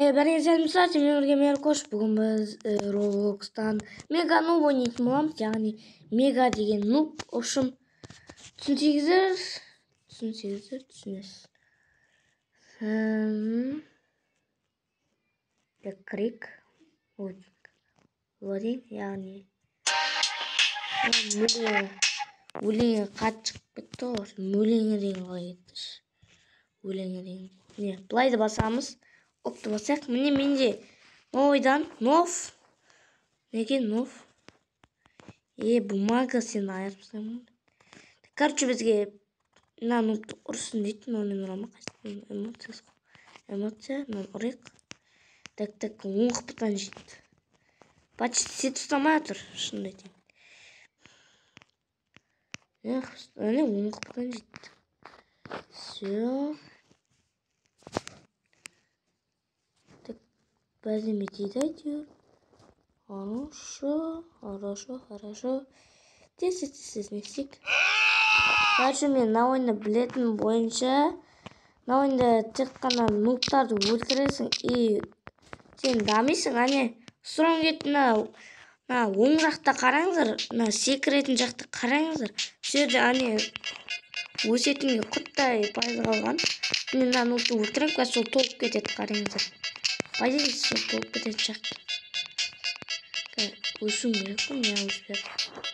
Бәріңе сәлем, сіздермен бірге мен Кош. Бүгін біз Roblox'тан Мега Нуб ойнайтын боламыз. Яғни Мега деген нуб, в общем, түсінсеңіздер, түсінесіз. Крик. Лодин, яғни өлеңі қатты шығып кетті ғой. Өлеңі деген қалай кетті? Өлеңі деген. Не, былай да басамыз. Опты басайық. Міне менде ойдан нов. Неге нов? Бумага сені айырып тастаймын. Короче, бізге мына нубты ұрсын дейді. Мынаумен ұра ма? Эмоциясы. Эмоция, мынаны ұрайық. Так, так, оң қыптан жейді. Почти сет ұстамай отыр, шынымды айтайын. Эх, әне оң қыптан жейді. Все. Бірдеме дейді әйтеуір. Хорошо, хорошо, хорошо. Тез, тез, тез, не істейік? Короче, мен мына ойынды білетін бойынша, мына ойында тек қана нубтарды өлтіресің и сен дамисың. Әне, сұрам кетті, мына оң жақта қараңыздар, мына секіретін жақта қараңыздар. Сол жерде әне өсетінге құттай пайыз қалған. Мен мына нубты өлтіремін, қазір сол толып кетеді, қараңыздар. Пайыз сол толып кететін сияқты. Өсуім керек қой, мен өспей жатыр.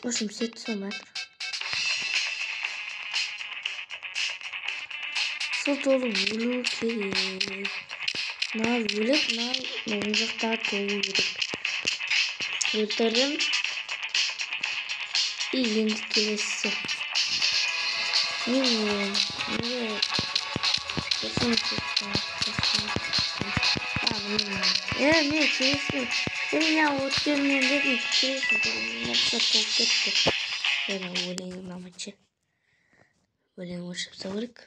В общем, сет салмай жатыр. Сол толып өлу керек. Мына өліп, мына оң жақта толу керек. Өлтірдім. И енді келесі. Мен неге не келесі. Мен өткенмен дедім, келесі нәрсе толып кетті. Өлең ұнамайды. Өлең өшіріп тастау керек.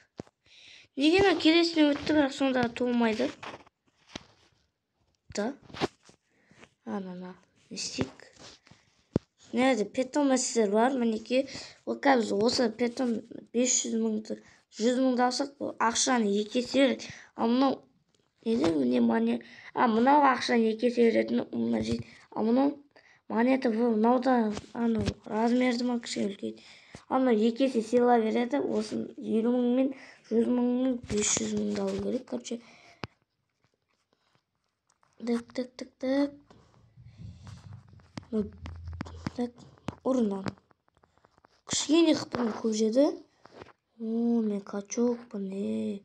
Неге мына келесіне өтті, бірақ сонда толмайды. Да. Ана, не істейік? Мына жерде питон мәселелер бар, мінекей. Ол қазір осы питон 500 мыңды, 100 мыңды алсақ, бұл ақшаны екі есе береді. Ал мынау не де, міне а мынау ақшаны екі есе беретін, мына жейді. Ал мынау монета, бұл мынау да анау размерді ма кішкене үлкейді. Ал мынау екі есе сыйла береді. Осын 50 мың мен 100 мың мен 500 мыңды алу керек, короче. Так, так, так, так. Ну, так, ұрынам. Кішкене қыпырым көп жеді. О, мен качокпын, е.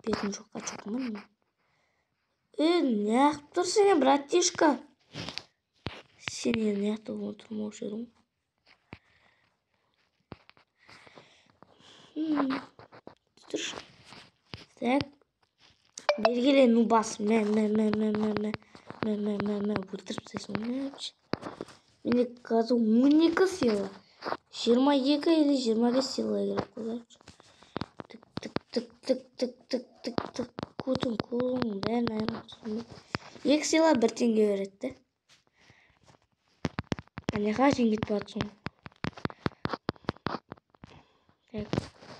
Бетім жоқ качокпын. Неғып тұрсың сен, братишка? Сен енді неғып отырмаушы едің? Тұршы. Так. Бергеле, ну бас. Мә, мә, мә, мә, мә, мә. Мә, мә, мә, мә. Өлтіріп тастайсың ғой, мә. Менде қазір 12 сила. 22 или 25 сила керек қой, короче. Тік, тік, тік, тік, тік, тік, тік, тік. Көтім, қолым, бәрін айырып тастадым. 2 сила 1 теңге береді де. Әне қашан кетіп жатсың? Так.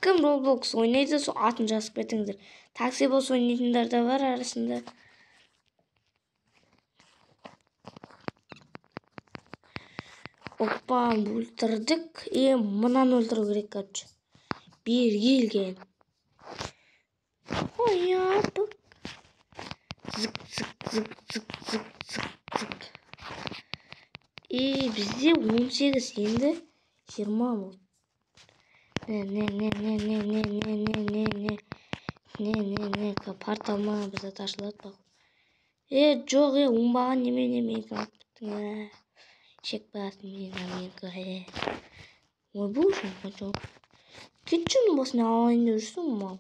Кім Roblox ойнайды, сол атын жазып кетіңдер. Такси бос ойнайтындар да бар арасында. Опа, өлтірдік. Мынаны өлтіру керек, короче. Бері келген. Ой, япық. Зык, зык, зык, зык, зык, зык, зык. Бізде 18, енді 20 болды. Не, не, не, не, не, не, не, не, не, не. Не, не, не, портал ма бізде ашылады бақ. Жоқ, оңбаған неме, неме, алып кеттің, Шек басын, мен, менікі, Ой, бұл үшін қанша? Кетші, оның басына алайын деп жүрсің, мал.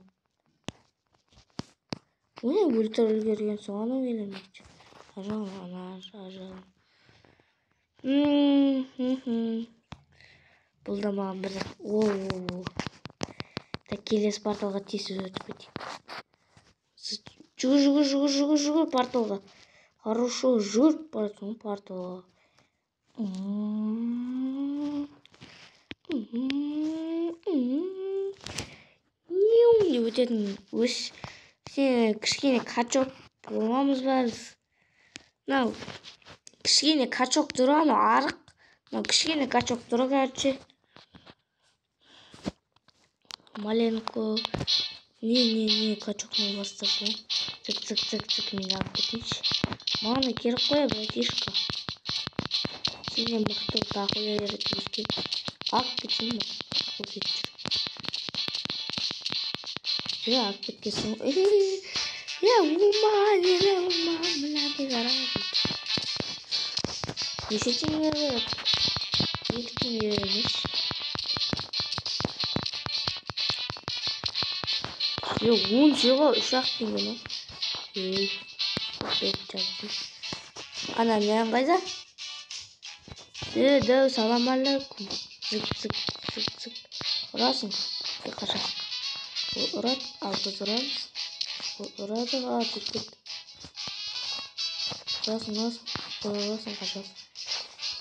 Ой, өлтіріп үлгерген соң анау келемейді. Ажал, ана, ажал. Бұл да маған бір о, о, о. Так, келесі порталға тез өтіп кетейік. Жүгір, жүгір, жүгір, жүгір, жүгір порталға. Хорошо, жүгір барасың порталға. Деп өтетін өс Сен кішкене качок боламыз ба біз? Мынау кішкене качок тұр, анау арық. Мынау кішкене качок тұр, короче. Маленько. Не, качокны бастап. Цик, цик, цик, цик, мен алып кетейінші. Маған да керек қой, братишка. Сенен мықты дохуя керек бізге. Алып кетсең ба? Ол кетіп жүр. Е, алып кеткенсің ғой. Е, ума, мына бері. Неше теңге береді? 2 теңге береміз. Е, 10 жиға 3-ақ теңге ма? Ей, жазды. Ана, мен қайда? Е, дәу, салам алейкум. Зік, зік, зік, зік. Ұрасың, қашасың. Ол ұрады, ал біз ұрамыз. Ол ұрады, а, тиіп кетті. Ұрасың, ұрасың, ұрасың, қашасың.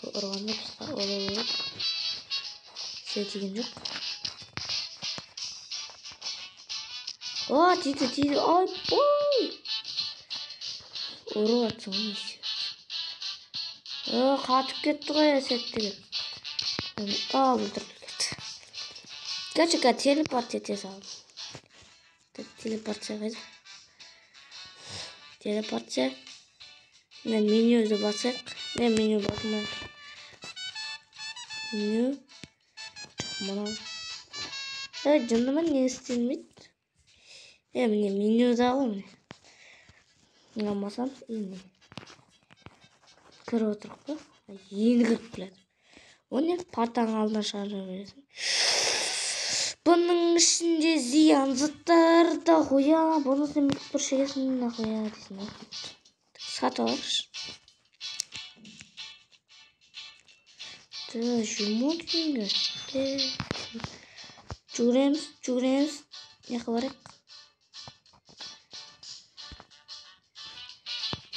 Ол ұрғанда біз ұрып. Все тиген жоқ. О, тиді, тиді, ай, бой! Ұрып атсың, не істеп? Қатып кетті ғой, әсет деген. А, өлтіріп кетті. Короче, телепорт ете салдым. Телепортация қайда? Телепортация. Мына менюді басайық. Не, меню басылмай. Меню. Жоқ, мынау. Жынды ма, не істелмейді? Міне менюда ғой, міне. Мына басамыз, и міне. Кіріп отырық па? Енді кіріп келеді. Оны партаның алдына шығарып жібересің. Бұның ішінде зиян заттар дохуя. Бұны сен бүйтіп тұр шегесің, нахуя дейсің. Сатып алайықшы. 20 теңге. Жүгіреміз, жүгіреміз. Не барайық?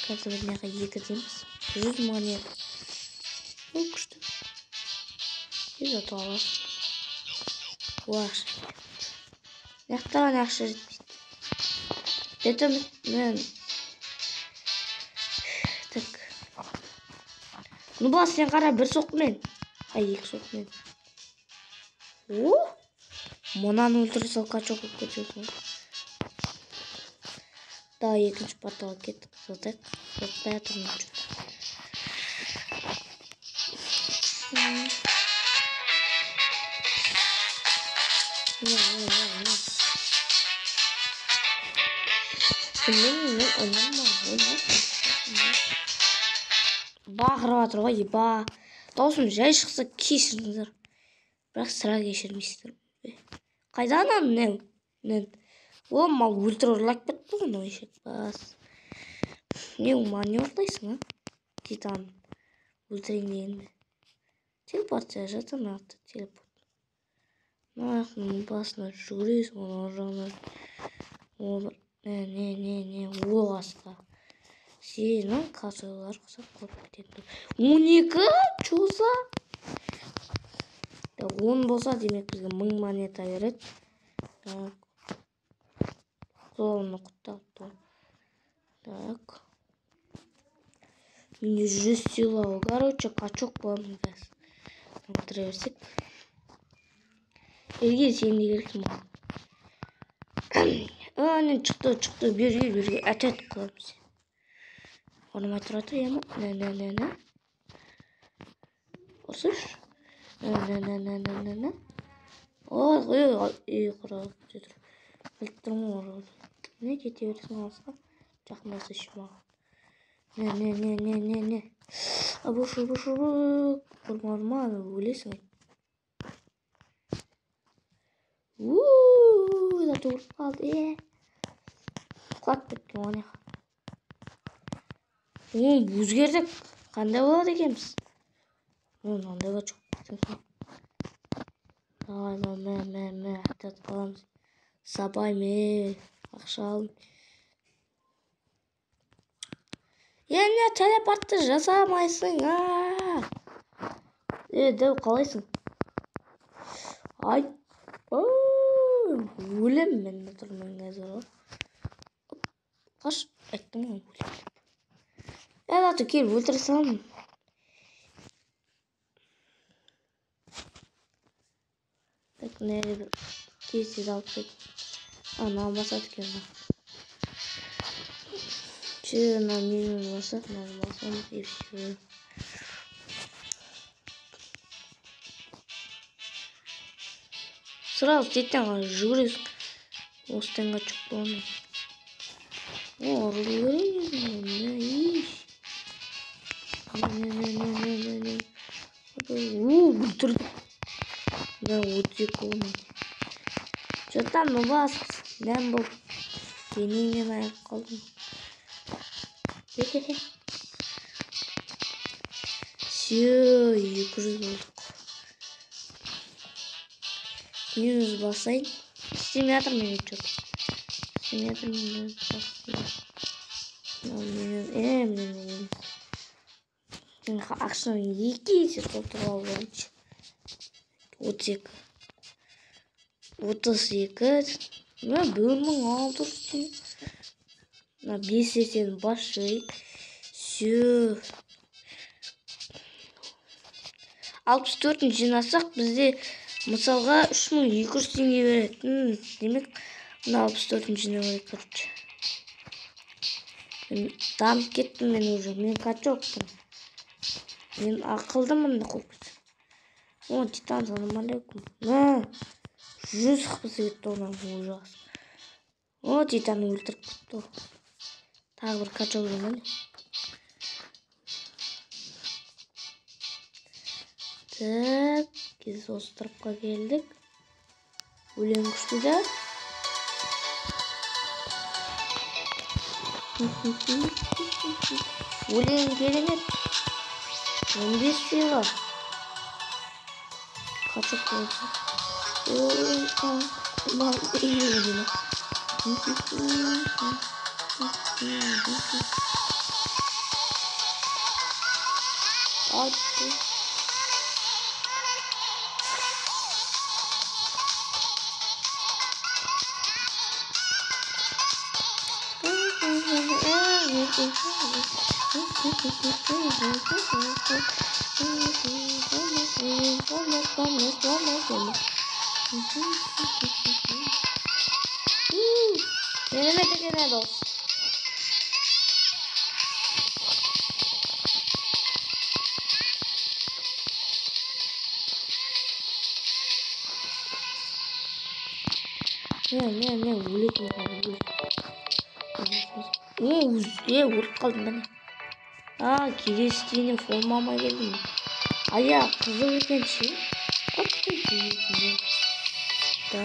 Қазір бір неға 2 дейміз. 100 монета. О, күшті. И зато аласың. О, ақша. Мына ақша жетпейді. Это мен. Так. Ну, бас, сен қара, бір соққымен. Ай, 2 соққымен. О! Мынаны өлтіре сал, качок болып кетесің. Да, екінші порталға кеттік. Сатайық. Сатпай жатырмын что-то. Не, не, не, не. Мен ойнама, ойнама. Бақырып жатыр ғой, еба. Даусым жай шықса кешіріңіздер. Бірақ сірә кешірмейсіздер. Қайда анам, не? Не? О, мал өлтіріп ұрлап кетті ғой, мынау ешек бас. Не, мал не ұрлайсың, а? Титан өлтірейін дегенде. Телепортация жатыр мына жақта, телепорт. Мына жақтың басына жүгіресің, оның ар жағына. О, не, не, не, не, о, қасқа. Сенің косойлар ұқсап қорқып кететін. 12? Чё за? 10 болса, демек бізге 1000 монета береді. Так. Соны құттап тұр. Так. Менде 100 сила. Короче, качок боламын қазір. Отыра берсек. Елге сен де керексің маған. Әне шықты, шықты. Берге, берге. Әтет қыламыз. Ұрмай тұрады, ема. Нә, нә, нә, нә. Ұрсайшы. Нә, нә, нә, нә, нә, нә, нә. Ой, ой, ой, құрап тұр. Біліп тұрмын ғой. Не кете бересің алысқа? Жақындасайшы маған. Не, не, не, не, не, не. Абыш, абыш, абыш. Ұрма, ұрма, өлесің. Ууу, зато өліп қалды, е. Құлап кеткен ғой. О, өзгердік. Қандай болады екенбіз? О, мынандай да жоқ. Давай, мә, мә, мә, атат қаламыз. Сабай, ме, ақша алдым. Е, не телепортты жасамайсың, а? Е, дәу, қалайсың? Ай, өлем мен тұрмын қазір. Айттым ғой өлемін деп. Зато келіп өлтіре саламын. Так, мына жерде бір тез тез алып тастайды. Мынаны басады екен мына. Все, мына мені басады, мынаны басамыз и все. Сразу теттен жүгіресің. Осыдан качок болмай. О, ұрып жіберейін. О, өлтірдік. Мә, 32 болмай. Че там, ну бас, дәм болып денеңнен айырып қалдым. Все, 200 болдық. Минус басайын. Істемей жатыр менде че-то. Істемей жатыр менде басайын. Міне. Ақшаны 2 есе толтырып алу керек. 32. 32. Мына 1600 теңге. Мына 5 есені бас жіберейік. Все. 64-ін жинасақ, бізде мысалға 3200 теңге береді. Демек, мына 64-ін жинау керек, короче. Мен дамып кеттім мен уже. Мен качокпын. Мен ақылдымын да қойып кетсем. О, Титан, салам алейкум. Мә, 100 қысы кетті одан, ужас. О, Титан өлтіріп кетті. Тағы бір качок жаман. Так, біз осы тарапқа келдік. Өлең күшті да. Өлең керемет. 15 сыйға. Качок болса. Алты. Керемет екен дос. Не, не, өлетін қалды. Өліп қалдым міне. Келесі дейін формама келдім. Аяқ қызық екен ше. Қатты да.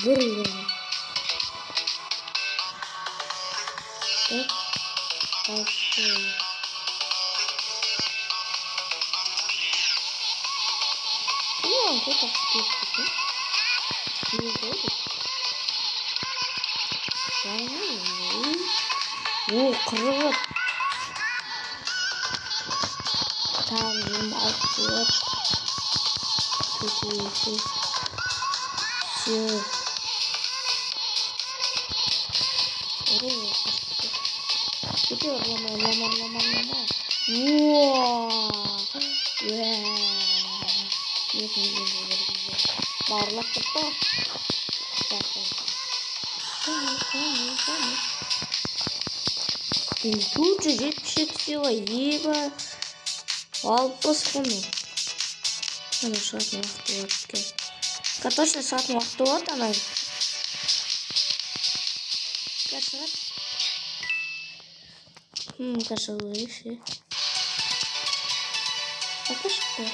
Бір уровень. Так, пошел. Ну, вот так список, не будет. О, 40. Там 26. Все. Ломай, ломай, ломай, ломай. Барлап кетті. Тут же 77 сила, еба. 60 бұны. Ана шығатын уақыты болады екен. Точно шығатын уақыты болады ана. Қазір шығады. Қазір шығу керек ше. Қайда шықты?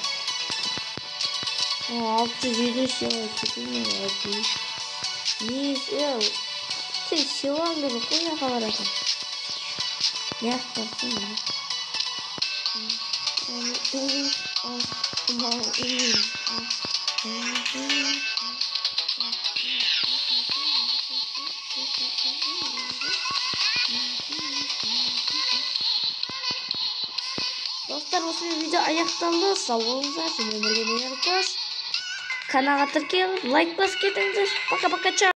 650 сила кетті. Не, сен силаңды жоқ қой, жаққа барасың. Неғып барсың? Достар, осымен видео аяқталды. Сау болыңыздар. Сенімен бірге мен, Еркош. Каналға тіркеліп, лайк басып кетіңіздер. Пока, пока, чао.